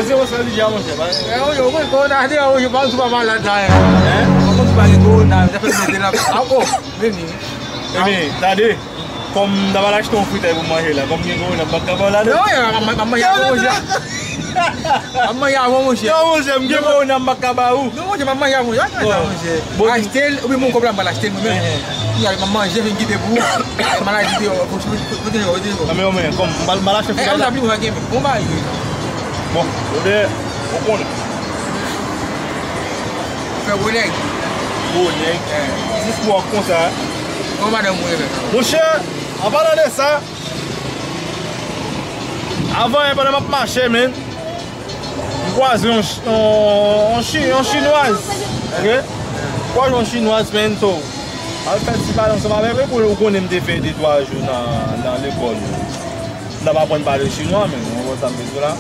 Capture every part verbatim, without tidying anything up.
Se konsa li di a, monchè, pa. E, ou, ou, ou, kowona deyò, ou, pa sou pa malad la, hein. Hein? Pa konn si pa gen kowona, sa fè mete la. Ah, oh, vini. Ebyen, tande, kòm m ta pral achte yon fritay pou manje la, kòm gen kowona, m pa ka ba w ladan. Non, m ap manje avè w, monchè. M ap manje avè w, monchè. Non, monchè, m gen kowona, m pa ka ba ou. Non, monchè, m ap manje avè w, monchè. Bon. Monchè. Bon. Achte l, oubyen mwen konprann m pral achte l mwen menm. Ehe. Kounye a, m ap manje, vin kite pou ou. Maladi deyò, fò, fò, fò, fò, fò, fò. Anmè, anmè, kòm, m pral, m pral achte fritay la. Bon, bagay. Bon, odè, ou konnen. Fè gwo nèg. Gwo nèg. Eh. Jis wòk konsa. Kòman madanm ou ye menm? Monchè, an palan de sa, avan yè pandan m ap mache, men, m kwaze yon, yon, yon chi-, yon chinwaz. Ok? M kwaze yon chinwaz, men, so, al fè ti pale ansanm avèk li, pou ou konnen m te fè de twa jou nan, nan lekòl. M t ap aprann pale chinwa, men, ou konprann sa m vle di w la.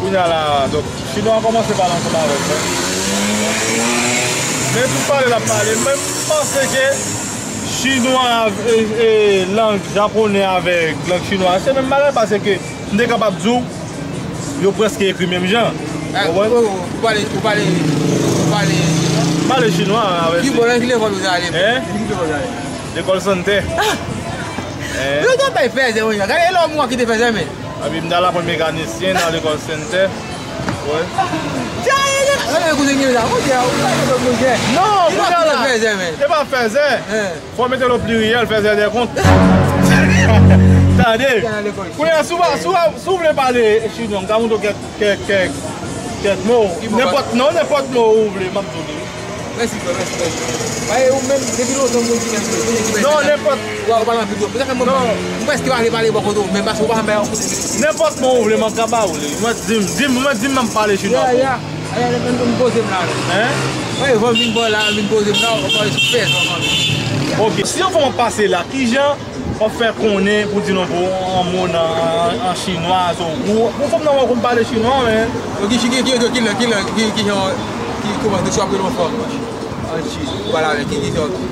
Kounye a la, donk, chinwa an kòmanse pale ansanm avèk mwen. Men tout pale l ap pale, men m panse ke chinwa, e, e, lang japonè avèk lang chinwa, se menm bagay, paske m te kapab di w, yo prèske ekri menm jan. Ah, ou konprann? Ou, ou pale, ou pale, ou pale chinwa? M pale chinwa avèk. Ki bò, nan ki lekòl ou t ale? Hein? Nan ki lekòl ou t ale? Lekòl Santè. Ah! Hein? Yo te bay fèzè, wi. Gade lòm ou an ki te fèzè, men. Epi m t al aprann mekanisyen nan lekòl Santè. Wi. Sa e, e, kouzen gen la, monchè, ou pa konn, monchè. Non, kounye a la. Ki bò ki te fèzè, men? E pa fèzè. Hein. Fò w mete l o pliriyèl, fèzè dè kont. Tande. Kounye a, si w pa, si w pa, si w vle pale chinwa, m ka montre w kèk, kèk, kèk, kèk mo. Nenpòt, non, nenpòt mo ou vle, m ap di w li. Mèsi, frè, mèsi, mèsi. Paske ou menm, depi lontan, m konn ki nèg ou ye. Non, nenpòt. Ou pa, ou pa nan videyo. Poutèt mwen, non, m prèske pa vle pale bò kote w, men paske ou pa janm bay yon kote. Nenpòt mo ou vle, m ap ka ba ou li. Mwen, di m, di m, mwen, di m, m ap pale chinwa pou ou. Ya, ya. Ayi, ayi, m, m poze m la, men. Hein? Wi, fò m vin bò la, m vin poze m la, ou pale sou fèzè, fanmi. Ok, si yon fwa m ap pase la, kijan w ap fè konnen pou di non pou yon mo nan, an, an chinwa, so, ou, ou fò m nan wè w konn pale chinwa, men. Yo, ki, ki, ki, ki, ki, ki, ki, ki, ki jan, ki, kòman, ki, si w ap rele yon fanm, an chi, ou pale avè l, ki, ki jan w ap di?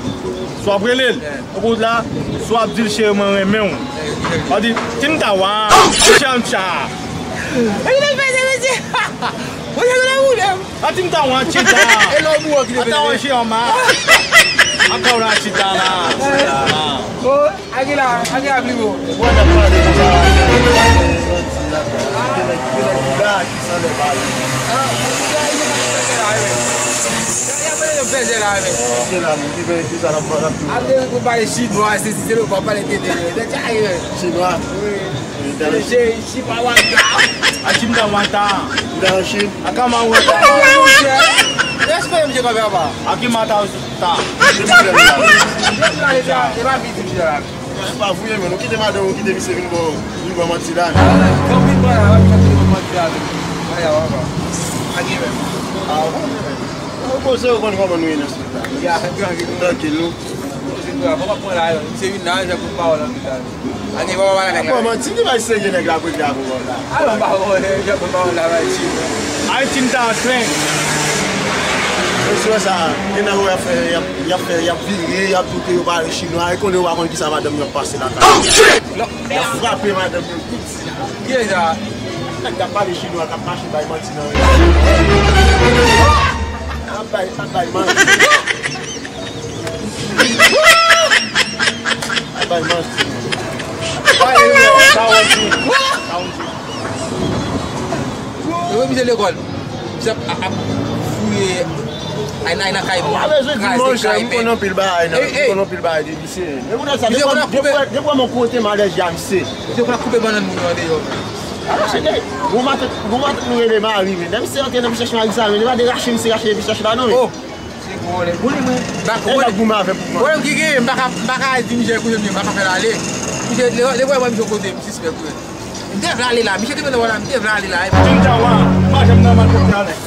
Si w ap rele l, yeah, ou kout la, si w ap di l, cheri, mwen renmen w. Yeah, ki jan l di? W ap di, Tintawa, Chancha. Mwen ki te fè sa, mesye. Mwen te konn ap woule m. Atim ta wan chita. E lè w boure ki te fè. Ata wan chiyama. Ata wan chita la. Oh, Aguila, Aguila pli wo. Mwen nan pale konsa. Gen nèg, gen nèg ki la ki sanble pale. Ah, y ap pale de fèzè la, men. Ki la, ki fè, ki sa n ap, n ap tou. Ap de pou pale chinwa, se, se le pa pale tete. Chinwa. Wi. Chipawata. Atim ta wata. Ou ta an Chin? Akama wata. Respè, mesye, kanpe apa. Akimata ta. Depi lè la. Depi lè la, e pa vit, mesye la. Se pa vre, men. Ou kite madanm ou, kite misye vin bon, vin bon manti la. Bon, vin bon la, misye vin bon manti la. Aya, wapa. Agi, men. Ah, bon, men. Ou poze, ou konn kòman nou ye nan street la. Ya, trankil. Trankil, nou. Poze, nou, pa pran la, misye vin la, misye pran pawòl anpil la. Agi, wapa, wapa, wapa. Bon, manti, ki bay serye nèg la, pou di a pou wòl la. Alò, pawòl, misye pran pawòl la, bay ti. Ayiti, m ta an tren. Mesye sa, gen nan yo y ap fè, y ap, y ap fè, y ap vire, y ap doute, yo pale chinwa, e konnen yo pa konn kisa madanm yo ap pase lakay. Oh, shit! Y ap frape madanm yo tout. Kiyès sa? Nèg k ap pale chinwa, k ap mache bay manti nan ri. Ap bay, ap bay manti. Ap bay manti. Bay yo, sa w di. Sa w di. Yo, misye lekòl. Misye ap, ap, ap fouye. Ay, ay, nan kay moun. Kraze kay, men. M konn anpil bagay, nan. M konn anpil bagay de misye. Men pou sa, depi mwen kote malèz ya misye. Misye konn ap koupe bannann moun yo andeyò. Bon matant, bon matant nou rele Mari, men. Lè misye antre nan pistach Mari sa, men, li pa de rache misye rache pistach la, non, men. Oh, se gwo lè. Gwo lè, mwen. Ba, gwo lè. Gwo lè ki gen, m pa ka, m pa ka di misye kote m ye, m pa ka fè l ale. Misye, lè, lè, lè, misye kote, m sispèk, wi. M te vle ale la, misye kenbe nan wè la, m te vle ale la. Jim Jawa, m pa janm nan malpwòpte avèk.